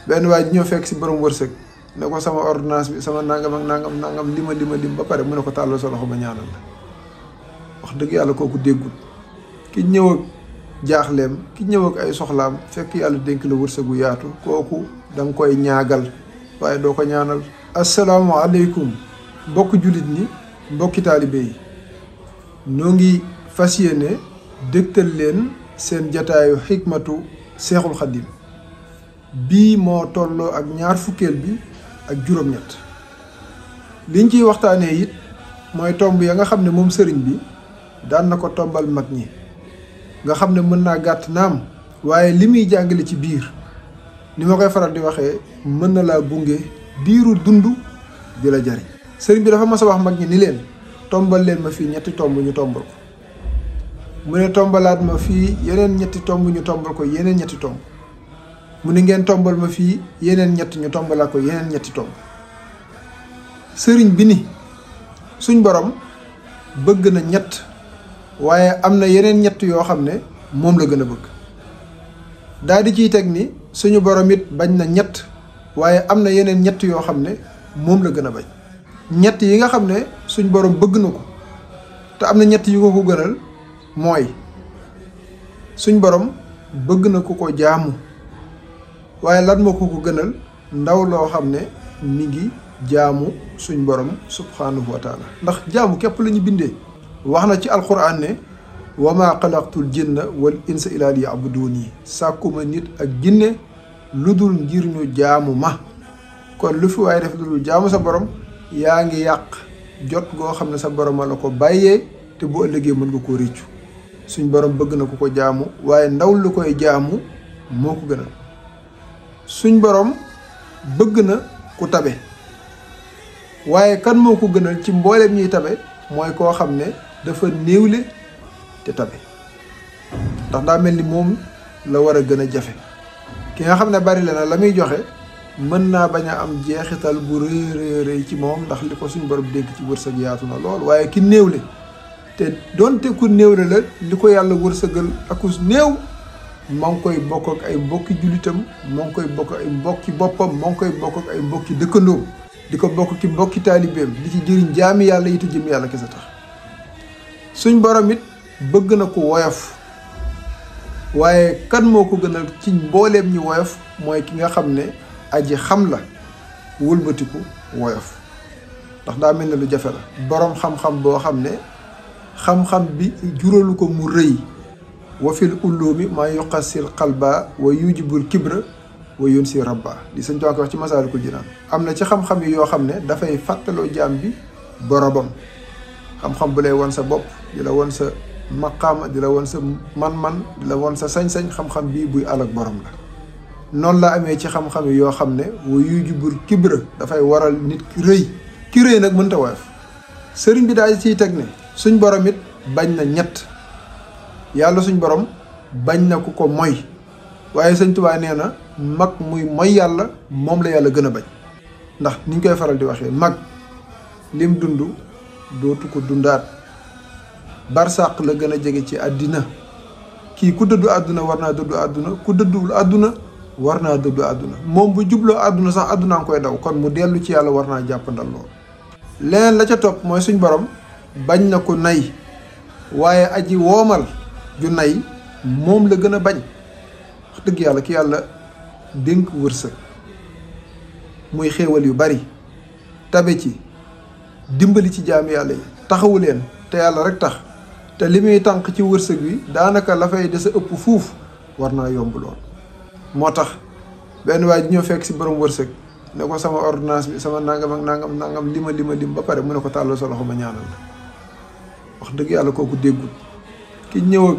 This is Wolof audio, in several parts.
benn waay ji ñëw fekk si borom wërsëg ne ko sama ordonnance bi sama nangam ak nangam lim ba pare mu ne ko tàllal sa loxo ba ñaanal la. wax dëgg yàlla kooku déggul ki ñëw ak jaaxleem ki ñëw ak ay soxlaam fekk yàlla dénk la wërsëgu yaatu kooku da nga koy ñaagal waaye doo ko ñaanal. asalaamaaleykum mbokki jullit ñi mbokki taalibe yi ñoo ngi fas yéene dégtal leen seen jataayu xikmatu seexul xaddim bii moo tolloo ak ñaar fukkeel bi ak juróom-ñett liñ ciy waxtaanee it mooy tomb ya nga xam ne moom sëriñ bi daan na ko tombal mag ñi nga xam ne mën naa gàtt naam waaye li muy jàngale ci biir ni ma koy faral di waxee mën na laa gunge diiru dund di la jariñ. sëriñ bi dafa mas a wax mag ñi ni leen tombal leen ma fii ñetti tomb ñu tombal ko mu ne tombalaat ma fii yeneen ñetti tomb ñu tombal ko yeneen ñetti tomb mu ne ngeen tombal ma fii yeneen ñett ñu tombalaat ko yeneen ñetti tomb. sëriñ bi ni suñ borom bëgg na ñett waaye am na yeneen ñett yoo xam ne moom la gën a bëgg daal di ciy teg ni suñu borom it bañ na ñett waaye am na yeneen ñett yoo xam ne moom la gën a bañ. ñett yi nga xam ne suñ borom bëgg na ko te am na ñett yu ko gënal mooy suñ borom bëgg na ku ko jaamu waaye lan moo ko gënal ndaw loo xam ne mi ngi jaamu suñ borom subhanahu wa taala ndax jaamu képp la ñu bindee. wax na ci alquran ne wa maa xalaqtul jinna wal insa illa liya'buduni sàkkuma nit ak jinne lu dul ngir ñu jaamu ma. kon lu fi waaye def lu dul jaamu sa borom yaa ngi yàq jot goo xam ne sa borom la ko bàyyee te bu ëllëgee mën nga koo réccu. suñ borom bëgg na ku ko jaamu waaye ndaw lu koy jaamu moo ko gënal. suñ borom bëgg na ku tabe waaye kan moo ko gënal ci mbooleem ñuy tabe mooy koo xam ne dafa néewle te tabe ndax daa mel ni moom la war a gën a jafe. ki nga xam ne bari la na la muy joxe mën naa bañ a am jeexital bu rëy ci moom ndax li ko suñ borom dégg ci wërsëg yaatu na lool waaye ki néewle te doonte ku néewle la li ko yàlla wërsëgal akus néew moo ngi koy bokk ak ay mbokki jullitam moo ngi koy bokk ak ay mbokki boppam moo ngi koy bokk ak ay mbokki dëkkandoom di ko bokk ki mbokki taalibeem di ci jëriñ jaami yàlla yi te jëm yàlla kese tax. suñ borom it bëgg na ko woyof waaye kan moo ko gënal ci mbooleem ñi woyof mooy ki nga xam ne aji xam la wëlbatiku woyof ndax daa mel ne lu jafe la. borom xam-xam boo xam ne xam-xam bi juralu ko mu rëy wa fil ulumi maa yuqasil qalba wa yujibul kibra wa yunsi rabba di sëñ Tuubaa wax ci Masaalikul Jinaan. am na ci xam-xam yi yoo xam ne dafay fàttaloo jaam bi boromam xam-xam bu lay won sa bopp di la won sa maqaama di la won sa man-man di la won sa sañ-sañ xam-xam bii buy alak borom la. noonu la amee ci xam-xam yi yoo xam ne wa yujibul kibra dafay waral nit ki rëy nag mënta woyof. sëriñ bi daal ciy teg ne suñ borom it bañ na ñett yàlla suñ borom bañ na ku ko moy waaye sëñ Tuubaa nee na mag muy moy yàlla moom la yàlla gën a bañ ndax niñ koy faral di waxee mag lim dund dootu ko dundaat barsàq la gën a jege ci àddina. kii ku dëddu àdduna war naa dëddu àdduna ku dëdduwul àdduna war naa dëddu àdduna moom bu jubloo àdduna sax àddunaa ngi koy daw kon mu dellu ci yàlla war naa jàppandal lool. leneen la ca topp mooy suñ borom bañ na ko nay waaye aji woomal ju nay moom la gën a bañ. wax dëgg yàlla ki yàlla dénk wërsëg muy xéewal yu bari tabe ci dimbali ci jaami yàlla yi taxawu leen te yàlla rek tax te li muy tànk ci wërsëg wi daanaka la fay des a ëpp fuuf war naa yomb lool. moo tax benn waay ji ñëw fekk si borom wërsëg ne ko sama ordonnance bi sama nangam ak nangam lim ba pare mu ne ko tàllal sa loxo ma ñaanal la. wax dëgg yàlla kooku déggul ki ñëw ak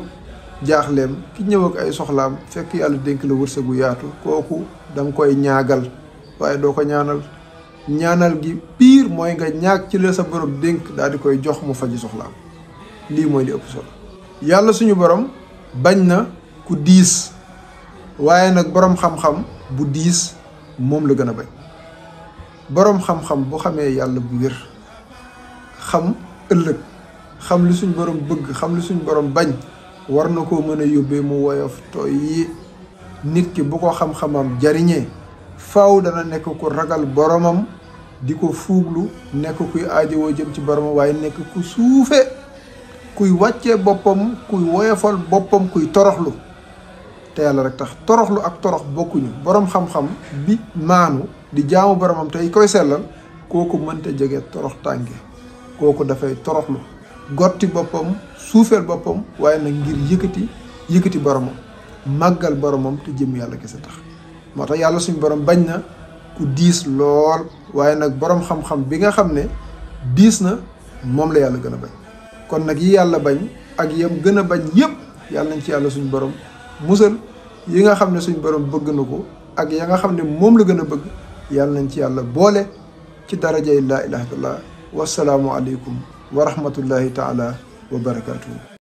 jaaxleem ki ñëw ak ay soxlaam fekk yàlla dénk la wërsëgu yaatu kooku da nga koy ñaagal waaye doo ko ñaanal. ñaanal gi pire mooy nga ñaag ci la sa borom dénk daal di koy jox mu faji soxlaam lii mooy li ëpp solo. yàlla suñu borom bañ na ku diis waaye nag borom xam-xam bu diis moom la gën a bañ. borom xam-xam bu xamee yàlla bu wér xam ëllëg xam li suñ borom bëgg xam li suñ borom bañ war na koo mën a yóbbee mu woyof tooy yi. nit ki bu ko xam-xamam jariñee faaw dana nekk ku ragal boromam di ko fuuglu, nekk kuy aajowoo jëm ci boromam, waaye nekk ku suufe, kuy wàccee boppam, kuy woyofal boppam, kuy toroxlu te yàlla rek tax. toroxlu ak torox bokkuñu. borom xam-xam bi maanu di jaamu boromam tey koy sellal, kooku mënta jege torox tànge. kooku dafay toroxlu, gotti boppam, suufeel boppam, waaye nag ngir yëkkati boromam, màggal boromam te jëm yàlla kese tax. moo tax yàlla suñu borom bañ na ku diis lool, waaye nag borom xam-xam bi nga xam ne diis na moom la yàlla gën a bañ. kon nag yi yàlla bañ ak yam gën a bañ yépp yàlla nañ ci yàlla suñu borom musal. yi nga xam ne suñu borom bëgg na ko ak ya nga xam ne moom la gën a bëgg yàlla nañ ci yàlla boole ci darajay laa ilaha illallah. wasalaamu aleykum wa rahmatullahi taala wa barakatuhu.